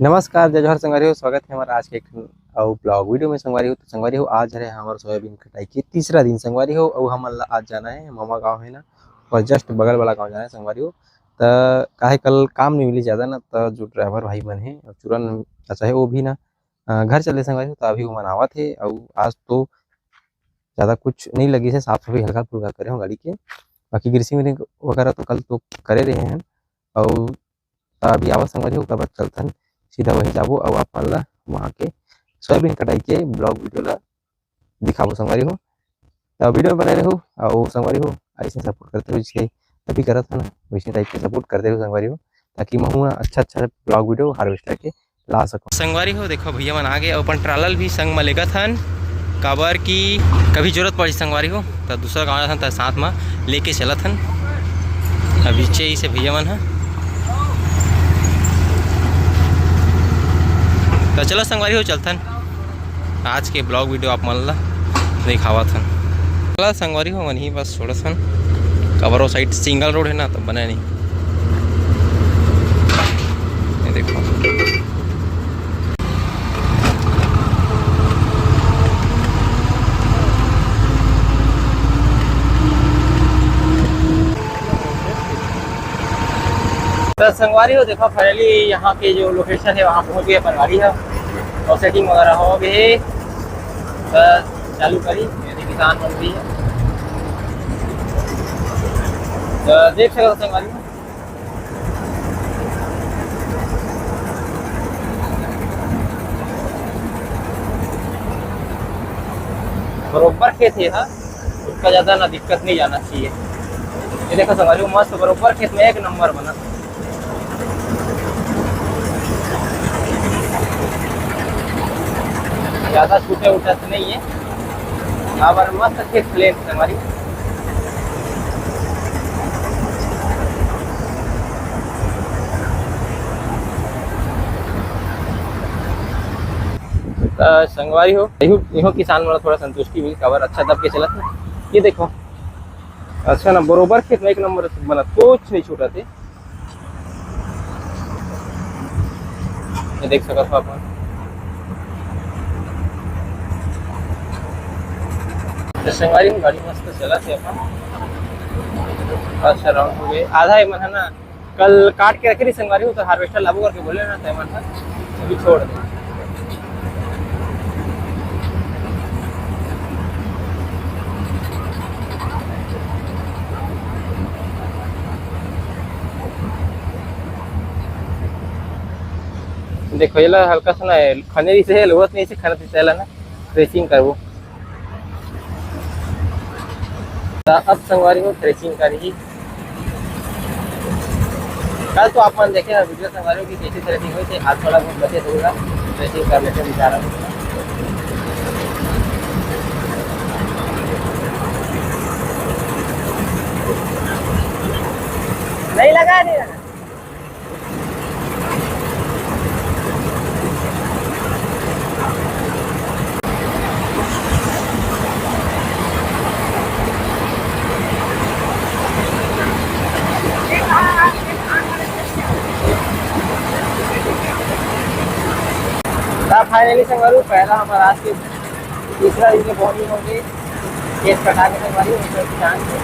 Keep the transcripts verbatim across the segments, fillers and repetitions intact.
नमस्कार, जय जोहार संगवारी हो, स्वागत है हमारा आज के एक अउ vlog video में संगवारी हो। तो संगवारी हो, आज हरे हमारा सोयाबीन कटाई के तीसरा दिन संगवारी हो, अउ हमन ला आज जाना है मामा गाँव है ना, और just बगल वाला गाँव जाना है संगवारी हो। त काहे कल काम नहीं मिली ज़्यादा ना, त जो driver भाई मन है और चूरन चाचा है वो भी ना, अ, घर चले संगवारी हो, त अभी वो मन आवत है। अउ आज तो ज़्यादा कुछ नहीं लगी है, साफ सफाई हल्का फुल्का करे हो गाड़ी के, बाकी greasing वगैरह तो कल तो करे रहे हैं। अउ त अभी आवा संगवारी हो, ओकर बाद चलथन सीधा वहीं जाबो अउ आप मन ला वहाँ के सोयाबीन कटाई के vlog video ला दिखाबो संगवारी हो। त video में बने रहो अउ संगवारी हो, ऐसे support करते रहो, जैसे अभी करत हन वैसे type के support करते रहो संगवारी हो, ताकि महू अच्छा अच्छा vlog video harvester के ला सकूँ। संगवारी हो, देखो भैया मन आ गए, अपन ट्रालल भी संग में लेगत हन, काबर कि कभी जरूरत पड़ी संगवारी हो, त दूसरा गाँव जाथन, त साथ में लेके चलत हन। अभी चे से भैया मन ह, त चलो संगवारी हो, चलथन। आज के vlog video आप मन ला दिखावत हन। चला संगवारी हो, मन ही बस छोड़त हन, काबर वो side single road है ना, तो बने नहीं। ये देखो। तो संगवारी हो, देखो finally यहाँ के जो location है वहाँ पहुँच गए अपन गाड़ी ह, और setting वगैरह हो गए। तो चालू करी, मेरे किसान मन भी है, तो देख सकते हो संगवारी हो। बरोबर खेत है, हाँ, उसका ज़्यादा ना दिक्कत नहीं जाना चाहिए। ये देखो संगवारी हो, मस्त बरोबर खेत में एक नंबर बना, ज़्यादा छूटे उठत नहीं है। काबर मस्त खेत plain संगवारी। त संगवारी हो, इहो, इहो किसान मन ला थोड़ा संतुष्टि मिली, काबर अच्छा दब के चलत हे। ये देखो, अच्छा ना, बरोबर खेत में एक नंबर बनत, कुछ नहीं छूटत हे। ये देख सकत हो अपन। तो संगवारी हो, गाड़ी मस्त चलत हे अपन। अच्छा round हो गए, आधा ही मन है ना, कल काट के रखे रही संगवारी हो, तो harvester लाबो करके बोले ना, तय मन था, अभी छोड़ दे। देखो, ये ला हल्का सा ना है, खनेरी से है, लोहत नहीं से खनत से है ना, threshing करबो। त अब संगवारी हो, threshing करही। कल तो आप मन देखे हैं video संगवारी हो कि कैसे threshing हुई थी, आज थोड़ा बहुत बचे थोड़ा threshing कर लेते हैं बेचारा। नहीं लगा, नहीं लगा। त finally संगवारी हो, पहला हमारा आज के तीसरा दिन के बोनी हो गई। खेत कटा के संगवारी हो, उसमें किसान के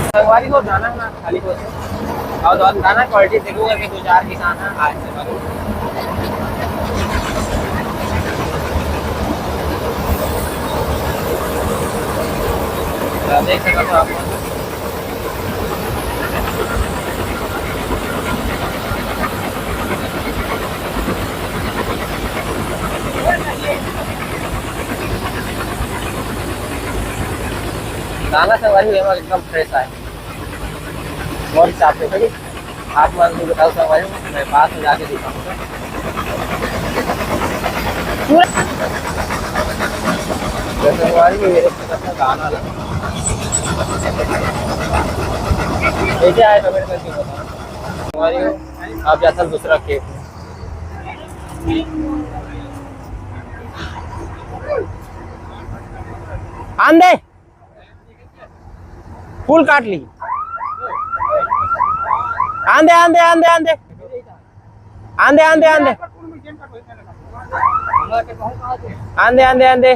संगवारी हो, दाना ना खाली होथे। अउ दाना, दाना quality देखो करके दो चार किसान हैं आज संगवारी। तो देख सकते हो आप। दाना संगवारी हो, एमा एकदम fresh आय मोर हिसाब से, भाई। आप मन भी बताओ संगवारी हो, मैं पास में जाके दिखाऊंगा। पूरा तो संगवारी हो, ये देखो कितना दाना लगा। कैसे आए comment करके बताओ। संगवारी हो, आप जाता दूसरा खेत में। आन दे, full काट ली। आन दे, आन दे, आन दे, आन दे। आंदे, आंदे, आंदे। आंदे, आंदे, आंदे।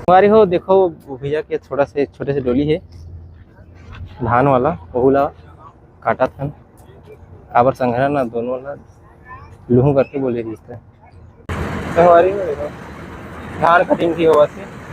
संगवारी हो, देखो, वो भैया के थोड़ा से छोटे से डोली हे, धान वाला, ओहू ला काटत हन। काबर संघरा ना दोनों ला लुहूं करके बोले रहिस हे। संगवारी हो, देखो, धान कटिंग भी होवत हे।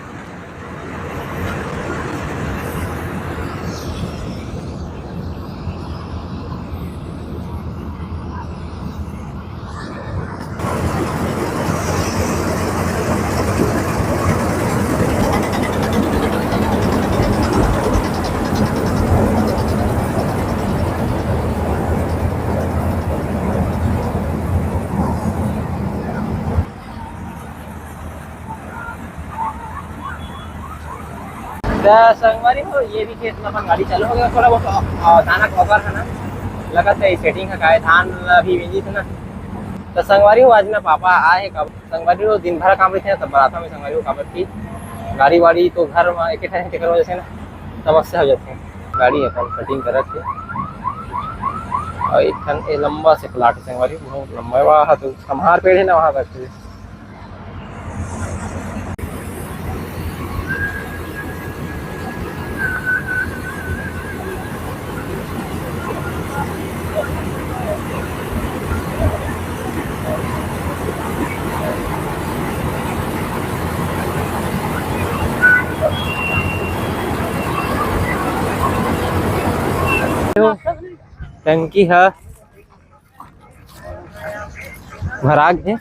त संगवारी हो, ये भी खेत में अपन गाड़ी चालू हो गया, थोड़ा बहुत, अ, दाना कवर है ना, लगत है सेटिंग है, काहे धान अभी मिली थे ना। त संगवारी हो, आज ना पापा आए हे, कब संगवारी हो, दिन भर काम रहिथे ना, तब बराता में संगवारी हो, काबर की गाड़ी वाड़ी तो घर में एक ठन हे, तेकर वजह से ना समस्या हो जाथे। गाड़ी अपन कटिंग करत हे, और एक ठन ए लंबा से प्लाट हे संगवारी हो, बहुत लंबा हे, वहाँ तो कम्हार पेड़ है ना, वहाँ तक हे। टंकी है, भरा गे।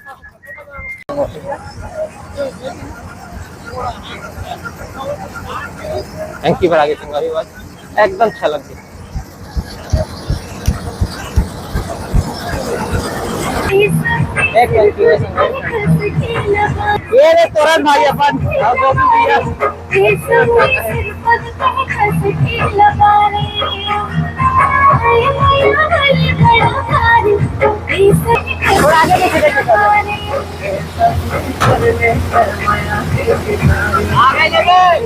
टंकी भरा गे, संगवारी हो, एकदम छलक गे। एक टंकी है, संगवारी। ये रे तोरन भाई अपन, और गोपी भैया। थोड़ा आगे पीछे देख के चलो। आगे ले गए।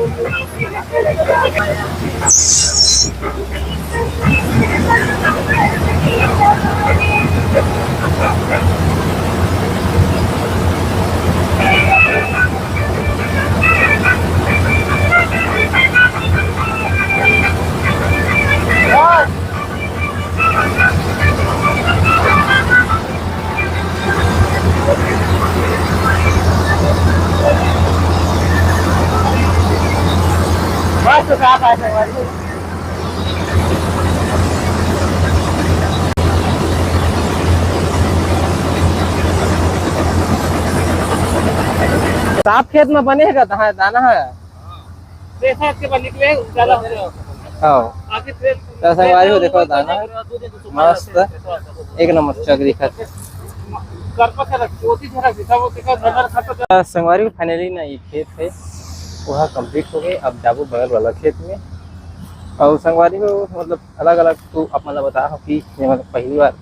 मस्त साफ है संगवारी। साफ खेत में बने हे का? हाँ, दाना है। जैसा इसके बाद निकले, ज्यादा हो जाएगा। हाँ। आगे फिर तो संगवारी हो, देखो दाना। दो दिन तो सुखा मस्त। जाते हैं, ऐसा, ऐसा, ऐसा। एक नंबर चक दिखत। करपा से रख, चोटी से रख, जैसा वो देखा, नजर खा तो जा- संगवारी हो, finally ना, ये खेत है, वह complete हो गए। अब जाबो बगल वाला खेत में। और संगवारी हो, मतलब, अलग-अलग तो आप मन ला बता हो कि ये, मतलब, पहली बार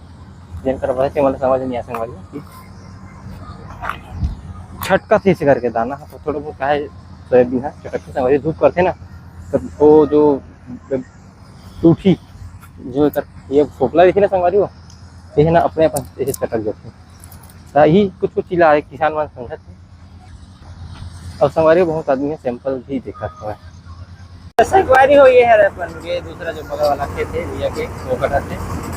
जेन कर बता, ते मन ला समझ नहीं आ संगवारी हो कि छटका से इसे करके दाना ह, तो थोड़ा बहुत काहे सोयाबीन ह चटकथे संगवारी, धूप करथे ना, तो वो जो टूठी, जो एकर ये फोकला रहिथे ना संगवारी हो, ये ना अपने आप ऐसे चटक जाथे। त यही कुछ कुछ चीज ला किसान मन समझत हे। अउ संगवारी हो, बहुत आदमी ह sample भी देखत हवय। त संगवारी हो, ये हर अपन के दूसरा जो बगल वाला खेत हे भैया के, वो कटत हे।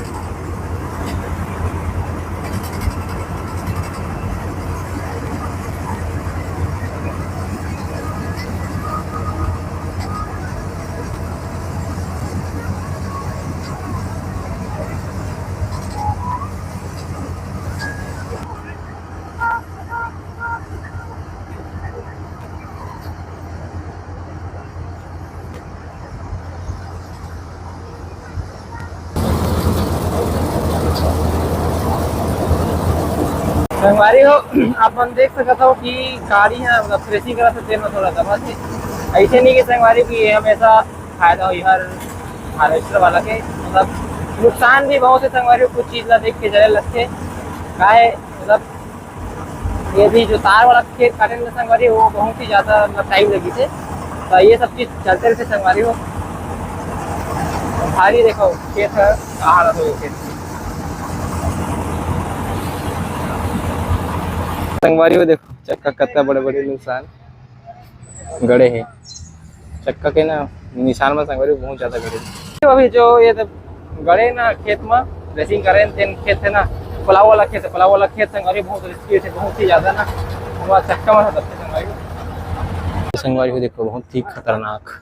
संगवारी हो, आप मन देख सकत हो कि गाड़ी ह, मतलब, threshing करत हे, तेन म थोड़ा दबत हे। अइसे नहीं कि संगवारी कि ये हमेशा फायदा होही हर harvester वाला के, मतलब, नुकसान भी बहुत हे संगवारी हो, कुछ चीज ला देख के जले लगथे। काहे, मतलब, ये भी जो तार वाला खेत काटे में संगवारी, वो बहुत ही ज्यादा, मतलब, time लगी थे। तो ये सब चीज चलते रहते संगवारी हो। भारी देखो, खेत ह, कहाँ रहो ये खेत। संगवारी हो, देखो चक्का कत्ता बड़े बड़े निशान गड़े हे। चक्का के ना निशान में संगवारी हो बहुत ज्यादा गड़े। तो अभी जो ये तो गड़े ना खेत में, ड्रेसिंग करे तेन खेत है ना, पुलाव वाला खेत है, पुलाव वाला खेत संगवारी हो बहुत रिस्की है, बहुत ही ज्यादा ना। हमारा चक्का में दबते संगवारी हो। संगवारी हो, देखो बहुत ही खतरनाक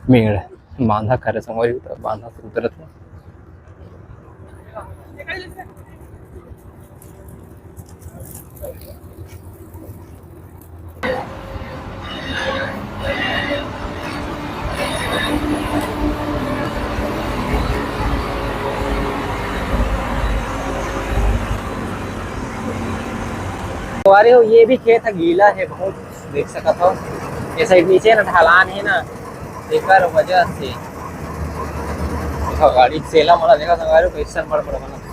मेड़ बांधा करे संगवारी हो, त बांधा से उतरत हे। संगवारी हो, ये भी खेत ह गीला हे बहुत। देख सकत हो, ये साइड नीचे ना ढलान हे ना, एकर वजह से देखो गाड़ी के सेला मोला देखा संगवारी हो, कैसन बड़ बड़ बनत हे।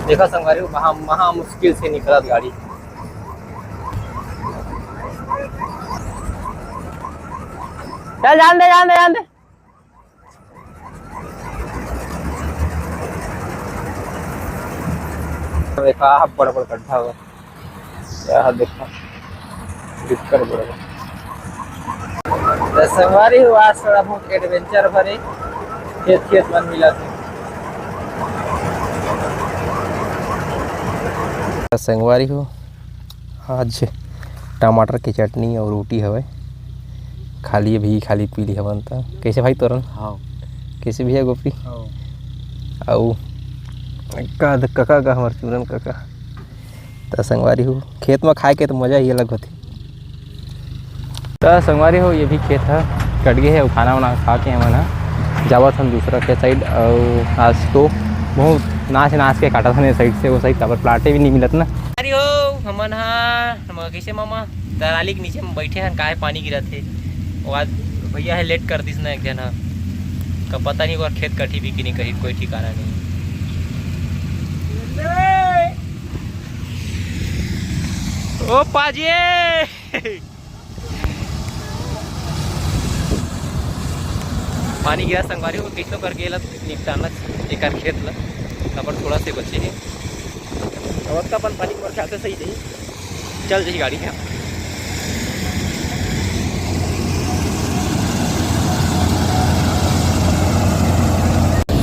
देखा संगवारी हो, महा, महा मुश्किल से निकलत गाड़ी। चल, जान दे, जान दे, जान दे। देखा, बड़ बड़ गड्ढा हो, यह देखा, दिक्कत बड़ बड़। त संगवारी हो, आज थोड़ा बहुत एडवेंचर भरे खेत खेत मन मिला थे। त संगवारी हो, आज टमाटर के चटनी अउ रोटी हवय। खाली अभी खाली पी ली हवन त। कैसे भाई तोरन? हाँ। कैसे भैया गोपी? हाँ। अउ का द-, कका का हमर चूरन कका। त संगवारी हो, खेत म खाए के तो मजा ही अलग होथे। त संगवारी हो, ये भी खेत ह कट गे हे अउ खाना वाना खा के हमन ह जावत हन दूसरा के साइड। अउ आज तो बहुत नाच नाच के काटत हन ये साइड से वो साइड, काबर प्लाटे भी नहीं मिलत ना। अरे हो, हमन ह, हम कैसे मामा दराली के नीचे में बैठे हन, काहे पानी गिरत हे। वो आज भैया हे लेट कर दिस ना एक झन ह, का पता नहीं ओकर खेत कटी भी कि नहीं कटी, कोई ठिकाना नहीं। ओ पाजी! पानी गिरा संगवारी हो, कइसनो करके एला निपटाना एकर खेत ला, काबर थोड़ा से बचे हे। अवस्था अपन पानी के बरसात से सही जाही, चल जाही गाड़ी ह।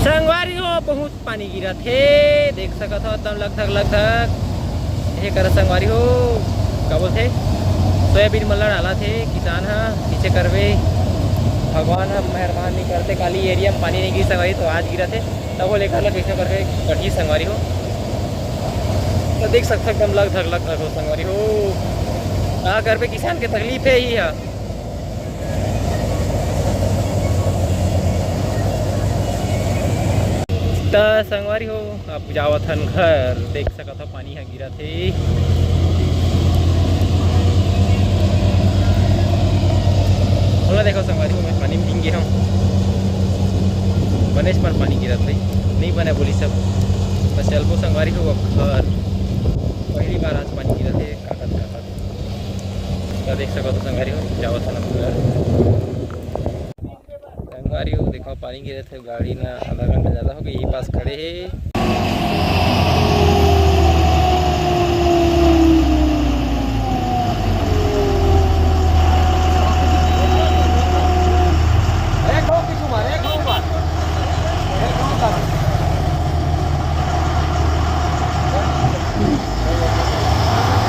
संगवारी हो, बहुत पानी गिरत हे, देख सकत हो एकदम लगधक लगधक। ये करा संगवारी हो, का बोलथे, सोयाबीन मन ला डालत हे किसान ह, किसे करबे, भगवान ह मेहरबान नहीं करते, काली एरिया में पानी नहीं गिर संगवारी, तो आज गिरत हे, तब वो लेकर ला कैसे करके कटही संगवारी हो। तो देख सकत हो एकदम लगधक लगधक हो संगवारी हो, का करबे, किसान के तकलीफ हे ही ह। त संगवारी हो, अब जावत हन घर। देख सकत हो पानी ह गिरत हे। ओला देखो संगवारी हो, मैं पानी में भींग गे हूँ। बनेच पर पानी गिरत हे, नहीं बने बोली सब। बस चलबो संगवारी हो अब घर। पहली बार आज पानी गिरत हे, काकत काकत। त देख सकत हो संगवारी हो, जावत हन अब घर। संगवारी हो, देखो पानी गिरत हे, गाड़ी ना आधा घंटा ज्यादा हो गई, यही पास खड़े हे।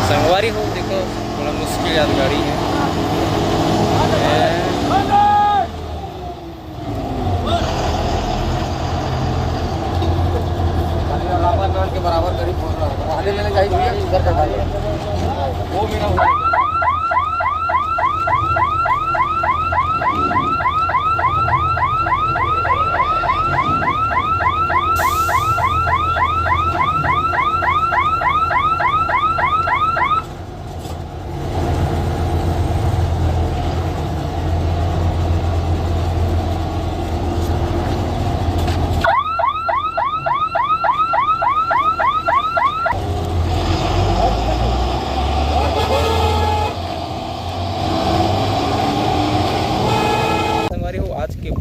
संगवारी हो, देखो, बड़ा मुश्किल यार गाड़ी है। के बराबर करीब पहुंच रहा है। आगे लेने जाइए भैया, इधर का गाड़ी। वो मेरा हुआ।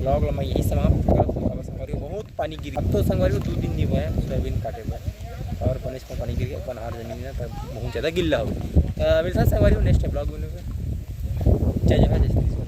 ब्लॉग ला मैं यही समाप्त करत हूँ। अब संगवारी हो, बहुत पानी गिर, अब तो संगवारी हो दो दिन नहीं हुआ है सोयाबीन काटे बर, और बने इसमें पानी गिर गया, अपन हर जमीन में तब बहुत ज़्यादा गिल्ला हो। तो मिलता है संगवारी हो नेक्स्ट ब्लॉग में। जय जवान, जय छत्तीसगढ़।